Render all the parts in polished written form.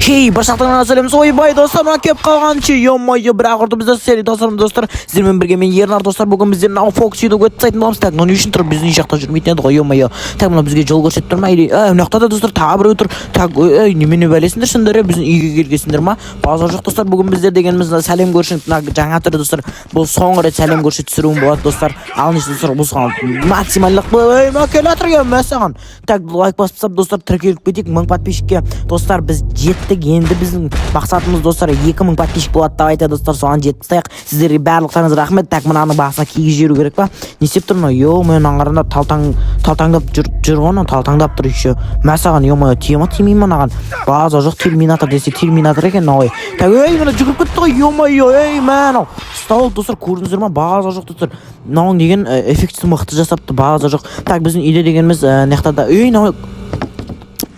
Кей бір сақтан сәлем. Ойбай, достар, мына келіп қалғаншы, ё-моё, бірақ ұрды бізді. Сәлем, достар, достар, сіздермен бірге мен, Ернар. Достар, бүгін біздер мынау Фоксиді өтіп тастайтын боламыз. Так, мынау не үшін тұр? Біздің үй жақта жүрмейтін еді ғой, ё-моё. Так, мынау бізге жол көрсетіп тұр ма или мына жақта да, достар, тағы біреу тұр. Так, ей, немене бәлесіңдер сендер, біздің үйге келгенсіңдер ма? Базар жоқ, достар. Бүгін біздер дегеніміз мына сәлем көрші, мына жаңа түрі, достар. Бұл соңғы рет сәлем көрші түсіруім болады, достар. Ал несі, достар, осыған максимально, ей, мына келе жатыр екен, мә саған. Так, лайк басып тастап, достар, тіркеліп кетейік. 1000 подписчикке, достар, біз жеттік. Енді біздің мақсатымыз, достар, 2000 подписчик болады. Давайте, достар, соған жетіп тастайық. Сіздерге барлықтарыңызға рахмет. Так, мынаның басына кигізіп жіберу керек па? Не істеп тұр мынау? Ё-моё, мынаны қараңдар, талтаң талтаңдап жүр, жүр ғой мынау, талтаңдап тұр еще. Мә саған, ё-моё, тие ма, тимей ма мынаған? Базар жоқ, терминатор десе, терминатор екен мынау. Ой, так, ей, мына жүгіріп кетті ғой, ё-моё, ей, мә, мынау ұстап алды, достар, көрдіңіздер ма? Базар жоқ, достар, мынау деген эффектісі мықты жасапты, базар жоқ. Так, біздің үйде дегеніміз, мына жақта да, ей, мынау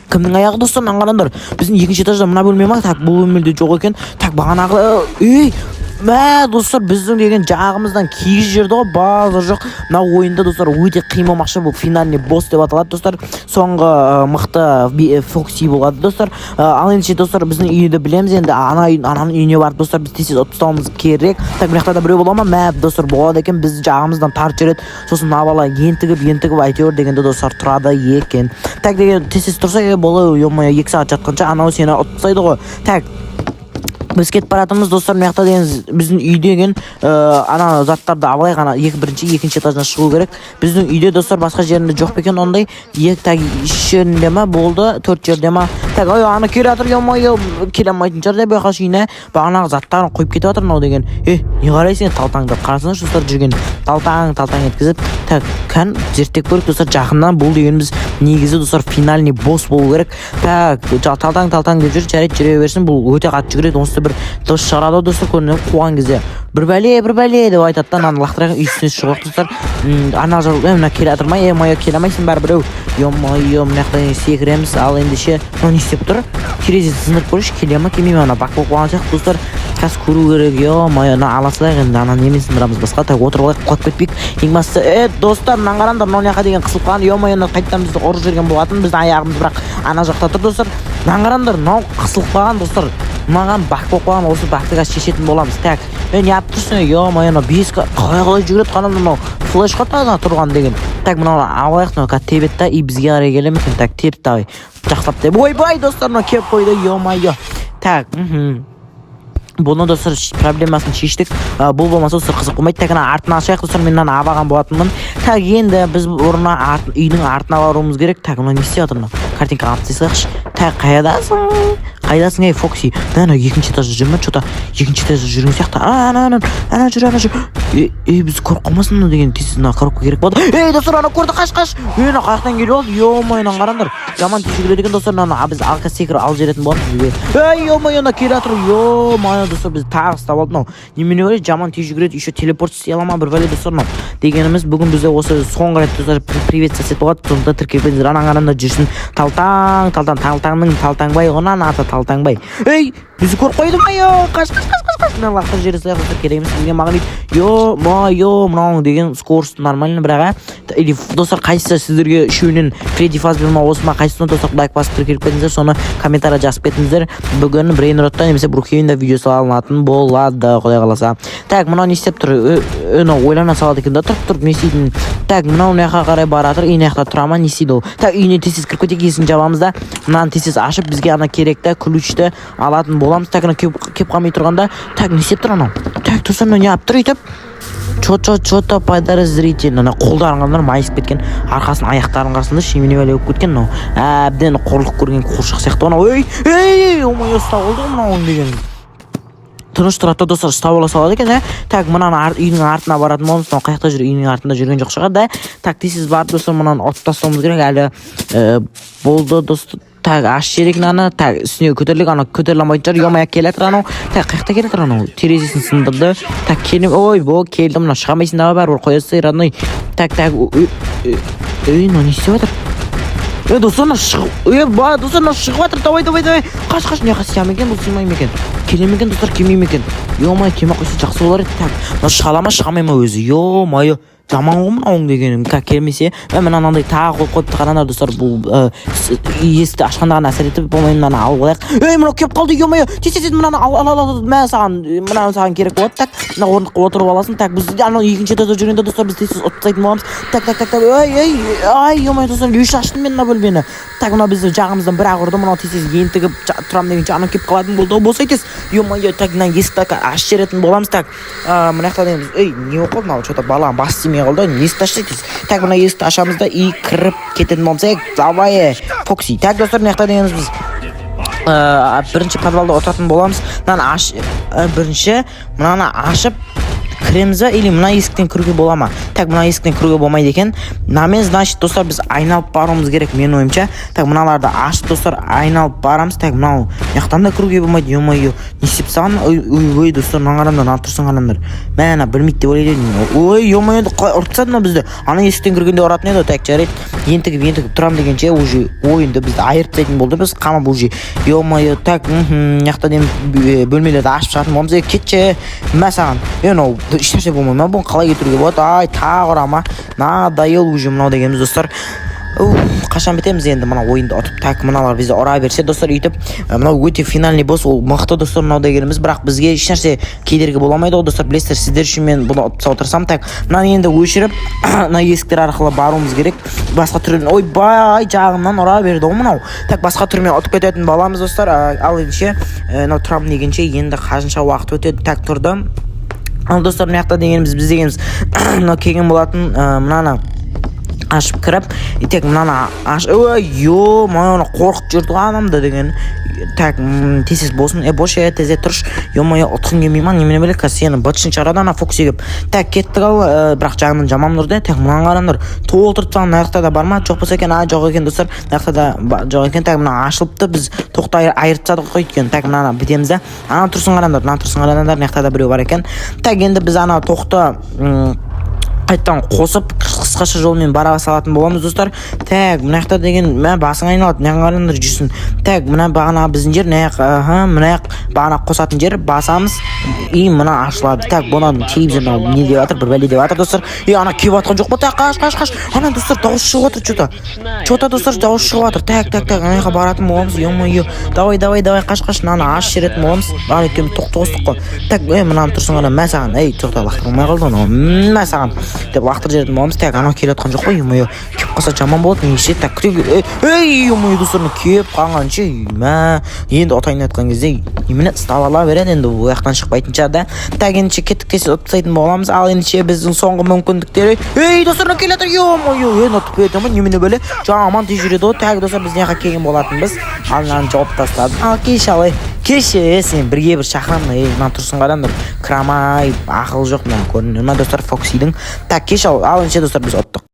кімнің аяғы, достар? Мынаны қараңдар, біздің екінші этажда мына бөлме ма? Так, бұл бөлмеде жоқ екен. Так, бағанағы, ей, мә, достар, біздің деген жағымыздан кигізіп жіберді ғой, базар жоқ. Мына ойында, достар, өте қиын болмақшы. Бұл финальный босс деп аталады, достар, соңғы мықты Фокси болады, достар. Ал ендеше, достар, біздің үйді білеміз енді, ана үй, ананың үйіне барып, достар, біз тез тез ұтып тастауымыз керек. Так, мына жақта да біреу бола ма? Мә, достар, болады екен, біздің жағымыздан тартып жібереді. Сосын мына бала ентігіп ентігіп әйтеуір дегенде, достар, тұрады екен. Так, деген тез тез тұрса, е, бола, ё-моё, 2 сағат жатқанша анау сені ұтып тастайды ғой. Так, біз кетіп бара жатырмыз, достар. Мына жақта деген біздің үй деген, ана заттарды алайық. Ана екі, бірінші, екінші этаждан шығу керек біздің үйде, достар. Басқа жерінде жоқ па екен ондай? Екі, так, үш жерінде ма болды, төрт жерде ма? Так, ой, ана келе жатыр, ё-моё, келе алмайтын шығар деп байқашы. Үйіне бағанағы заттарын қойып кетіп жатыр мынау деген. Е, не қарайсың енді талтаңдап? Қарасаңдаршы, достар, жүрген талтаң талтаң еткізіп. Так, кән, зерттеп көрейік, достар, жақыннан. Бұл дегеніміз негізі, достар, финальный босс болу керек. Так, талтаң талтаң деп жүр. Жарайды, жүре берсін. Бұл өте қатты жүгіреді, онсыз да бір дыбыс шығарады ғой, достар, көрінеді. Қуған кезде бір бәле, бір бәле деп айтады да. Мынаны лақтырайық, үй үстіне шығайық, достар. Ана жақ, е, мына келе жатыр ма? Ё-моё, келе алмайсың бәрібір. Ё-моё, мына жақта секіреміз. Ал ендеше, мынау не істеп тұр? Терезесін сындырып көрейікші, келе ма, келмей ма? Ана баг болып қалған сияқты, достар, қазір көру керек. Ё-моё, мына ала салайық енді, ана немен сындырамыз басқа? Так, отырып алайық, құлап кетпейік ең бастысы. Е, достар, мынаны қараңдар, мынау мына жаққа деген қысылып қалған. Ё-моё, мына қайтадан бізді ұрып жіберген болатын, біздің аяғымыз бірақ ана жақта тұр, достар. Мынаны қараңдар, мынау қысылып қалған, достар, мынаған баг болып қалған. Осы багты қазір шешетін боламыз. Так, е, не алып тұрсың? Ё-моё, мынау бес қалай қалай жүгіреді, қараңдар, мынау флеш қой таза тұрған деген. Так, мынаны алайық, мынау қазір тебеді да и бізге қарай келе ме екен? Так, тепті, давай, жақсылап деп. Ойбай, достар, мынау келіп қойды, ё-моё. Так, бұны, достар, проблемасын шештік. Бұл болмаса, достар, қызық болмайды. Так, ана артын ашайық, достар, мен мынаны алып алған болатынмын. Так, енді біз орнына үйдің артына баруымыз керек. Так, мынау не істеп жатыр? Мынау картинка алып тастай салайықшы. Так, қайдасың, қайдасың, ей, Фокси? Мына екінші этажда жүр ма? Че-то екінші этажда жүрген сияқты. Ана, ана, ана жүр, ана жүр. Е, е, бізді көріп қалмасын мынау деген. Тез мына коробка керек болады. Ей, достар, ана көрді, қаш, қаш! Ей, мына қай жақтан келіп алды? Ё-моё, мынаны қараңдар, жаман тез жүгіреді екен, достар. Мынаны біз алқа секіріп алып жіберетін боламыз бізге. Ей, ё-моё, мына келе жатыр. Ё-моё, достар, бізді тағы ұстап алды. Мынау немене бар, жаман тез жүгіреді, еще телепорт істей ала ма, бір бәле, достар. Мынау дегеніміз бүгін бізде осы соңғы рет, достар, привет сосед болады, сондықтан тіркеліп кетіңіздер. Ананы қараңдар, жүрсін талтаң талтаң, талтаңның Талтаңбай ғой мынаның аты, Талтаңбай. Ей, бізді көріп қойды ма? Е, қаш, қаш, қаш, қаш, қаш! Мына лақтырып жібере салайық, достар, керек емес бізге магнит. Ё-моё, мынау деген скорость нормально бірақ, ә, или, достар, қайсысы сіздерге үшеуінен, Фредди Фазбер ма, осы ма, қайсысына, достар, лайк басып тіркеліп кетіңіздер, соны комментарий жазып кетіңіздер. Бүгін Брейнротта немесе Брукхейвенде видео салынатын болады, құдай қаласа. Так, мынау не істеп тұр? Мынау ойлана салады екен да, тұрып тұрып не істейтінін. Так, мынау мына жаққа қарай бара жатыр, үй мына жақта тұра ма, не істейді ол? Так, үйіне тез тез кіріп кетейік, есігін жабамыз да, мынаны тез тез ашып, бізге ана керек та ключті алатын боламыз. Так, ана келіп қалмай тұрғанда. Так, не істеп тұр анау? Так, достар, мынау не алып тұр өйтіп? Че-то, че-то подозрительно. Ана қолдарын қараңдар, майысып кеткен, арқасын, аяқтарын қарасаңдаршы, немене бәле болып кеткен мынау? Әбден қорлық көрген қуыршақ сияқты анау. Ей, ей, ё-моё, ұстап алды ғой мынау деген. Тыныш тұрады да, достар, ұстап ала салады екен, ә. Так, мынаны үйдің артына баратын боламыз. Мынау қай жақта жүр? Үйдің артында жүрген жоқ шығар да. Так, тез барып, достар, мынаны ұтып тастауымыз керек әлі. Болды, достар. Так, ашып жіберейік мынаны. Так, үстіне көтерілейік, анау көтеріле алмайтын шығар. Ё-моё, келе жатыр анау. Так, қай жақта келе жатыр анау? Терезесін сындырды. Так, келе, ой, бо, келді мынау. Шыға алмайсың да бәрібір, қоя салсай, родной. Так, так, ей, мынау не істеп жатыр? Е, достар, мынау шығып, е, ба, достар, мынау шығып жатыр. Давай, давай, давай, қаш, қаш! Мына жаққа сыя ма екен бұл, сыймай ма екен? Келе ме екен, достар, келмей ме екен? Ё-моё, келмей ақ қойса, жақсы болар еді. Так, мынау шыға ала ма, шыға алмай ма өзі? Ё-моё. Жаман ғой мынауың дегенім. Как келмесе, мә, мына мынандай тағы қойып қойыпты, қараңдар, достар. Бұл есікті ашқанда ғана әсер етіп болмай, мынаны алып алайық. Ей, мынау келіп қалды, ё-моё, тез, тез, тез, мынаны ал, ал, ал, ал, мә саған, мынаны саған керек болады. Так, мына орындыққа отырып аласың. Так, біз анау екінші этажда жүргенде, достар, біз тез ұтып тастайтын боламыз. Так, так, так, так, ей, ей, ай, ё-моё, достар, үй аштым мен мына бөлмені. Так, мынау бізді жағымыздан бір ақ ұрды. Мынау тез тез ентігіп тұрамын дегенше, анау келіп қалатын болды ғой, босай тез, ё-моё. Так, мына есікті ашып жіберетін боламыз. Так, мына жақта дегенбіз. Ей, не болып қалды мынау? Че-то баланың басы тимей қалды. Есікті ашсай тез. Так, мына есікті ашамыз да и кіріп кететін боламыз. Ей, давай, Фокси. Так, достар, мына жақта дегеніміз, біз бірінші подвалда отыратын боламыз. Мынаны аш, бірінші мынаны ашып кіреміз ба или мына есіктен кіруге бола ма? Так, мына есіктен кіруге болмайды екен мынамен. Значит, достар, біз айналып баруымыз керек, менің ойымша. Так, мыналарды ашып, достар, айналып барамыз. Так, мынау мына жақтан да кіруге болмайды. Ё-моё, не істеп тастаған? Ой, ой, ой, достар, мынаны қараңдар, мына тұрсын, қараңдар. Мә, ана білмейді деп ойлайды едім. Ой, ё-моё, қалай ұрып тастады мынау бізді? Ана есіктен кіргенде ұратын еді ғой. Так, жарайды, ентігіп, ентігіп тұрамын дегенше, уже ойынды бізді айырып тастайтын болды, біз қамап уже, ё-моё. Так, мына жақта бөлмелерді ашып шығатын боламыз. Ей, кетші, мә саған. Е, мынау ешнәрсе болмай ма? Бұны қалай кетіруге болады? Ай, тағы ұра ма? Надоел уже мынау дегеніміз, достар. Уф, қашан бітеміз енді мына ойынды ұтып? Так, мыналар бізді ұра берсе, достар, өйтіп, мынау өте финальный босс, ол мықты, достар, мынау дегеніміз. Бірақ бізге ешнәрсе кедергі бола алмайды ғой, достар, білесіздер. Сіздер үшін мен бұны ұтып тастауға тырысамын. Так, мынаны енді өшіріп, мына есіктер арқылы баруымыз керек басқа түрін. Ойбай, жағымнан ұра берді ғой мынау. Так, басқа түрмен ұтып кететін боламыз, достар. Ал ендеше, мынау тұрамын дегенше енді қанша уақыт өтеді? Так, тұрды. Ал, достар, мына жақта дегеніміз, біз дегеніміз мынау келген болатын. Мынаны ашып кіріп, и так, мынаны аш. Ой, ё-моё, қорқытып жіберді ғой адамды деген. Так, тез, тез болсын, е, бош, е, тез тұршы, ё-моё, ұтқың келмей ма, немене бәле? Қазір сені быт-шытын шығарады ана Фокси келіп. Так, кеттік. Ал, бірақ жағынан жаман ұрды. Так, мынаны қараңдар, толтырып тастаған. Мына жақта да бар ма? Жоқ болса екен. А, жоқ екен, достар, мына жақта да жоқ екен. Так, мына ашылыпты, біз тоқты айырып тастадық қой өйткені. Так, мынаны бітеміз да. Ана тұрсын, қараңдар, мына тұрсын, қараңдар, мына жақта да біреу бар екен. Так, енді біз ана тоқты қайтадан қосып, қысқаша жолмен бара салатын боламыз, достар. Так, мына жақта деген, мә, басың айналады, мына қараңдар жүрсін. Так, мына бағана біздің жер, мына жақ, аха, мына жақ бағана қосатын жер. Басамыз, и мына ашылады. Так, бұны телевизор мынау не деп жатыр? Бір бәле деп жатыр, достар. И ана келіп жатқан жоқ па? Так, қаш, қаш, қаш. Ана, достар, дауыс шығып жатыр че-то, че-то, достар, дауыс шығып жатыр. Так, так, так, ана жаққа баратын боламыз. Ё-моё, давай, давай, давай, қаш, қаш. Мынаны ашып жіберетін боламыз. Бағана өйткені тоқты қостық қой. Так, ей, мынаны тұрсын, қара, мә саған. Ей, тоқта, лақтырылмай қалды анау. Мә саған деп лақтырып жіберетін боламыз. Так, анау келе жатқан жоқ қой? Ё-моё, келіп қалса, жаман болады неше. Так, күте. Ей, ё-моё, достар, мына келіп қалғанша, мә, енді ұтайын деп жатқан кезде немене ұстап ала береді енді, ол жақтан шықпайтын шығар да. Так, ендеше кеттік, тез ұтып тастайтын боламыз. Ал ендеше біздің соңғы мүмкіндіктері. Ей, достар, мына келе жатыр, ё-моё, енді ұтып кетті ма, немене бәле? Жаман тез жүреді ғой. Так, достар, біз мына жаққа келген болатынбыз. Ал мынаны жауып тастадым. Ал кеш, ал, ей, кеш, е, сен бірге бір шақырамын. Ей, мына тұрсын, қараңдар, кіре алмай, ақылы жоқ мына, көрінеді ма, достар, Фоксидің? Так, кеш. Ал ендеше, достар, біз ұттық.